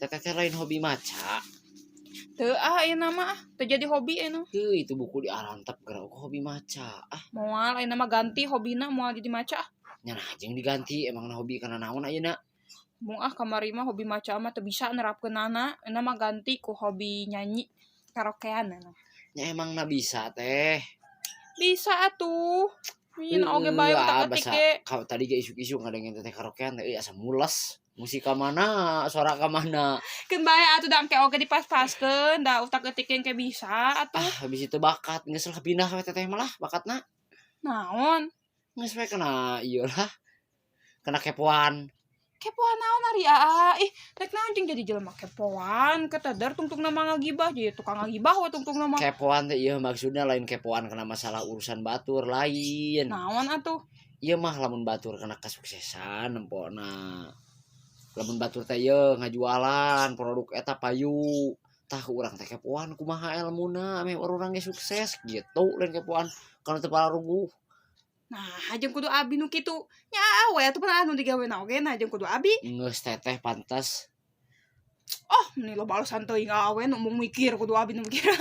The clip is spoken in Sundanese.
Teteh teh lain hobi maca? Teu ah, ayeuna mah ah, teu jadi hobi ayeuna. Heuh, itu buku diarantep geura hobi maca. Ah, Moal, ayeuna mah ganti hobina, moal jadi maca ah. Nya nah jeung diganti, emang hobi kana naon ayeuna? Mung ah, kamari mah hobi maca mah teu bisa nerapkeunana, ayeuna mah ganti ku hobi nyanyi karaokean ayeuna. Nya emang na bisa, Teh? Bisa atuh. Nyin oge bae Heuh, utak ah, etik basa ge. Kau tadi ge isuk-isuk ngadengin teteh karaokean teh euy, asa mules. Musik ka mana, suara ka mana. Keun bae atuh, da engke oge dipas-paskeun, da utak etik engke bisa atuh. Ah, habis itu bakat geus lah, pindah we teteh malah bakatna. Naon? Geus we kena ieu lah. Kena kepoan. Kepoan naon ari aa? Ih, rek naon jeung jadi jelema kepoan, keteder tungtungna mah ngagibah, jadi tukang ngagibah we tungtungna mah. Kepoan teh ieu maksudnya lain kepoan kena masalah urusan batur, lain. Naon atuh? Ieu mah lamun batur kena kesuksesan nempona. Lamun batur teh ieu ngajualan produk eta payu. Tah, urang teh kepoan kumaha elmuna meh urang ge sukses gitu, lain kepoan kana teu pararuguh. Nah, jeung kudu abi nu kitu. Nya we atuh pernah anu digawe na oge, nah jeung kudu abi. Geus, teteh pantas. Oh, meni loba alasan teuing, awe nu mung mikir kudu abi nu mikir.